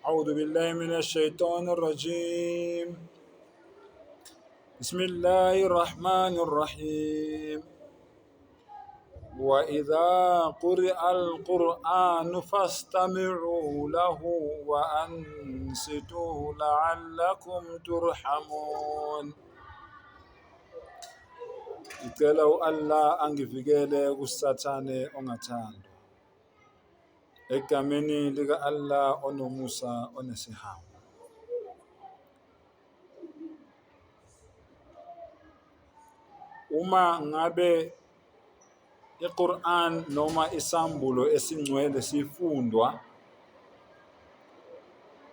أعوذ بالله من الشيطان الرجيم. بسم الله الرحمن الرحيم. وإذا قرئ القرآن فاستمعوا له وأنصتوا لعلكم ترحمون. Ngicela u-Allah angivikele kuSathane ongathandwa. Egameni lika-Allah onomusa onesihawu. Uma ngabe iQur'an noma isambulo esingcwele sifundwa,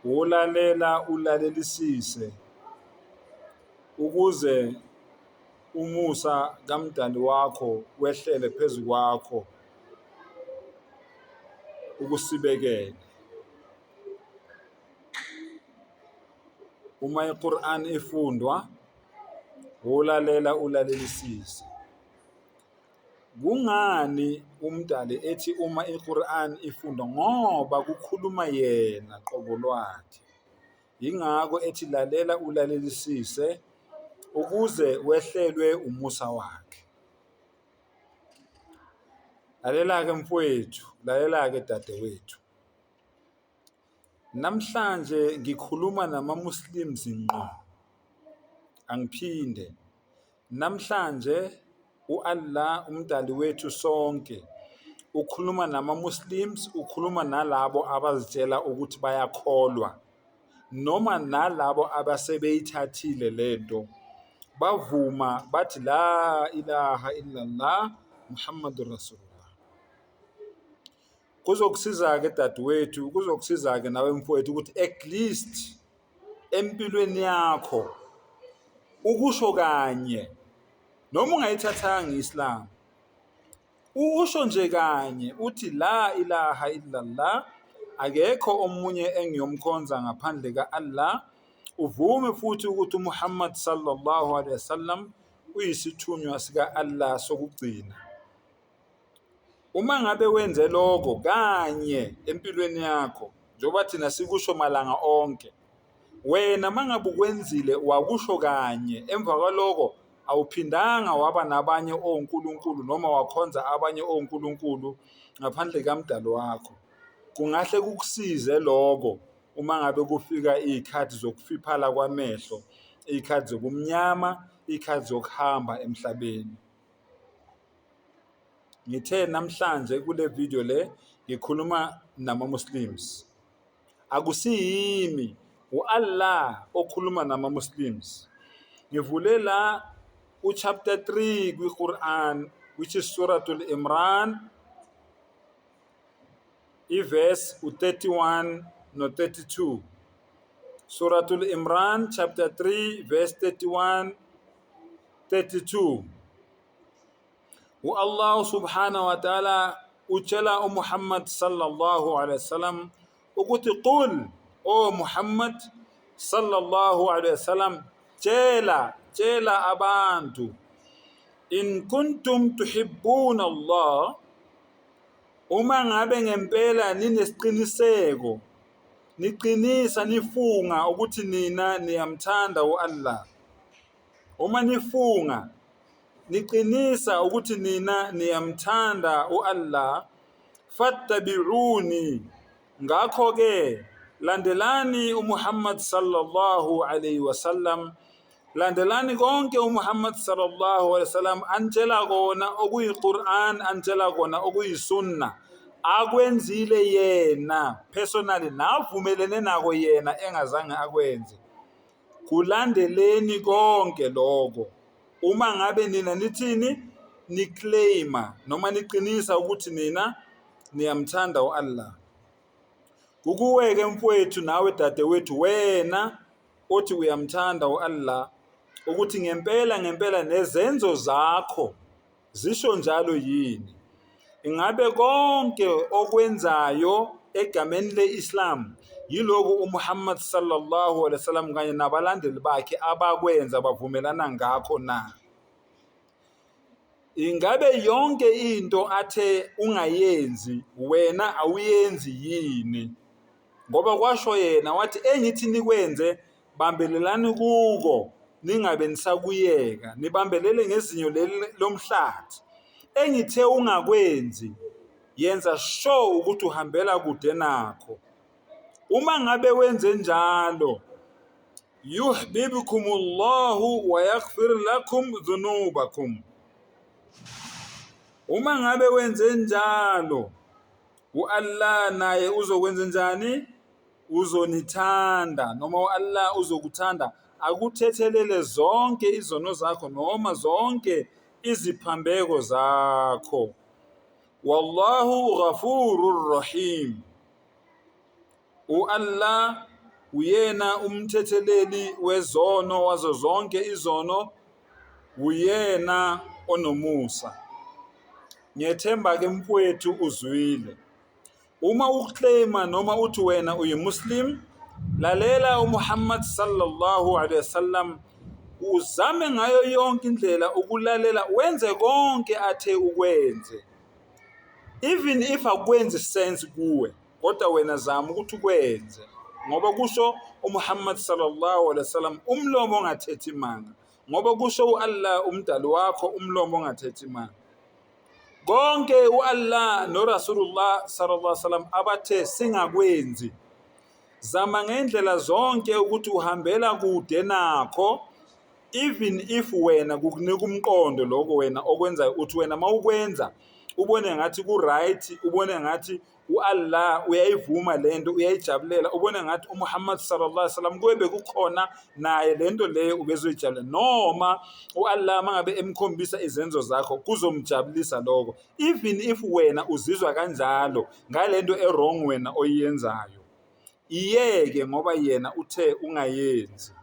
wolalela ulalelisise ukuze umusa kaMdali wakho wehlele phezu kwakho ukusibekele. Uma iQur'an ifundwa, wolalela ulalelisise. Kungani uMdali ethi uma iQur'an ifundwa? Ngoba kukhuluma yena qobo lwakhe. Yingakho ethi lalela ulalelisise ukuze wehlelwe umusa wakhe. Lalela-ke mfowethu, lalela-ke dadewethu. Namhlanje ngikhuluma nama-Muslims ngqo. Angiphinde. Namhlanje u-Allah umdali wethu sonke ukhuluma nama-Muslims, ukhuluma nalabo abazitshela ukuthi bayakholwa noma nalabo abasebeyithathile lento bavuma bathi la ilaha illallah Muhammadur Rasulullah. Kuzokusiza-ke dadewethu, kuzokusiza-ke nawe mfowethu ukuthi at least empilweni yakho ukusho kanye noma ungayithathanga i-Islam, usho nje kanye uthi la ilaha illallah, akekho omunye engiyomkhonza ngaphandle ka-Allah, uvume futhi ukuthi uMuhammad sallallahu alaihi wasallam uyisithunywa sika-Allah sokugcina. Uma ngabe wenze lokho kanye empilweni yakho, njengoba thina sikusho malanga onke, wena uma ngabe ukwenzile wakusho kanye, emva kwaloko awuphindanga waba nabanye onkulunkulu noma wakhonza abanye onkulunkulu ngaphandle kaMdali wakho. Kungahle kukusize lokho uma ngabe kufika iy'khathi zokufiphala kwamehlo, iy'khathi zobumnyama, iy'khathi zokuhamba emhlabeni. Ngithe namhlanje kule video le ngikhuluma nama-Muslims. Akusiyimi, u-Allah okhuluma nama-Muslims. Ngivule la u-chapter 3 kwi-Quran, which is Suratul Imran, i-verse u-31 no-32. Suratul Imran chapter 3 verse 31 32. U-Allah subhanahu wa ta'ala utshela uMuhammad sallallahu alaihi wasallam ukuthi qul, o Muhammad sallallahu alaihi wasallam, tshela tshela abantu, in kuntum tuhibbuna Allah, uma ngabe ngempela ninesiqiniseko niqinisa nifunga ukuthi nina niyamthanda u-Allah, uma nifunga niqinisa ukuthi nina niyamthanda u-Allah, fattabi'uni, ngakho-ke landelani uMuhammad sallallahu alayhi wasallam, landelani konke uMuhammad sallallahu alayhi wasallam anitshela kona okuyi-Quran, anitshela kona okuyi-Sunnah, akwenzile yena personally navumelene nako yena engazange akwenze. Kulandeleni konke lokho. Uma ngabe nina nithini, niclaima noma niqinisa ukuthi nina niyamthanda u-Allah. Kukuwe-ke mfowethu nawe dadewethu, wena othi uyamthanda u-Allah, ukuthi ngempela ngempela nezenzo zakho zisho njalo yini? Ingabe konke okwenzayo egameni le-Islam yilokhu uMuhammad sallallahu alaihi wasallam kanye nabalandeli bakhe abakwenza bavumelana ngakho na? Ingabe yonke into athe ungayenzi wena awuyenzi yini? Ngoba kwasho yena wathi engithi nikwenze bambelelani kuko ningabe nisakuyeka, nibambelele ngezinyo leli lomhlathi. Engithe ungakwenzi yenza sure ukuthi uhambela kude nakho. Uma ngabe wenze njalo yuhibbukumullahu wa yaghfir lakum dhunubakum. Uma ngabe wenze njalo u-Allah naye uzokwenza njani? Uzonithanda noma u-Allah uzokuthanda akuthethelele zonke izono zakho noma zonke iziphambeko zakho. Wallahu ghafurur rahim. U-Allah uyena umthetheleli wezono wazo zonke izono, uyena onomusa. Ngiyethemba-ke mfowethu uzwile. Uma uclaima noma uthi wena uyimuslim, lalela uMuhammad sallallahu alaihi wasallam, uzame ngayo yonke indlela ukulalela, wenze konke athe ukwenze. Even if akwenzi sense kuwe, kodwa wena zama ukuthi ukwenze ngoba kusho uMuhammad sallallahu alaihi wasallam umlomo ongathethi manga, ngoba kusho uAllah umdali wakho umlomo ongathethi manga. Konke uAllah noRasulullah sallallahu alaihi wasallam abathe singakwenzi, zama ngendlela zonke ukuthi uhambela kude nakho, even if wena kukunika umqondo lokho wena okwenzayo, uthi wena mawukwenza ubone ngathi ku-right, ubone ngathi u-Allah uyayivuma lento, uyayijabulela, ubone ngathi uMuhammad sallallahu alaihi wasallam kube bekukhona naye lento leyo ubezoyijabulela, noma u-Allah mangabe emkhombisa izenzo zakho kuzomjabulisa lokho, even if wena uzizwa kanjalo ngalento e-wrong wena oyiyenzayo, iyeke ngoba yena uthe ungayenzi.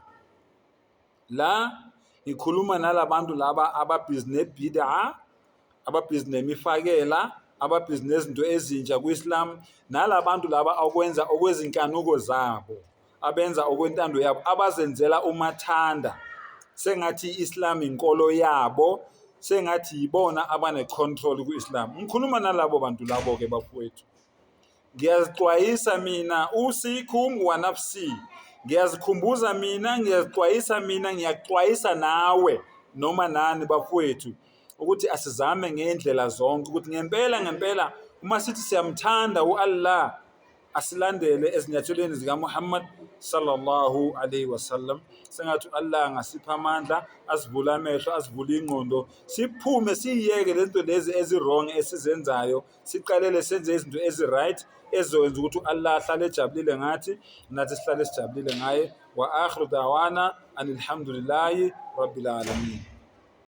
La ngikhuluma nalabantu laba ababhizi nebid'a, ababhizi nemifakela, ababhizi nezinto ezintsha kwi-Islam, nalabantu laba okwenza okwezinkanuko zabo, abenza okwentando yabo, abazenzela umathanda sengathi i-Islam inkolo yabo, sengathi yibona abane-control ku-Islam. Ngikhuluma nalabo bantu labo-ke bafowethu. Ngiyazixwayisa mina usikum wa nafsi, ngiyazikhumbuza mina, ngiyazixwayisa mina, ngiyakuxwayisa nawe noma nani bafowethu ukuthi asizame ngendlela zonke ukuthi ngempela ngempela uma sithi siyamthanda u-Allah asilandele ezinyathelweni zikaMuhammad sallallahu alaihi wasallam. Sengathi u-Allah angasipha amandla, asivule amehlo, asivule ingqondo, siphume siyiyeke lezi lezi ezi-wrong esizenzayo, siqalele senze izinto ezi-right ezizokwenza ukuthi u-Allah ahlale ejabulile ngathi, nathi sihlale sijabulile ngaye. Wa akhiru dawana anilhamdulillahi rabbil alamin.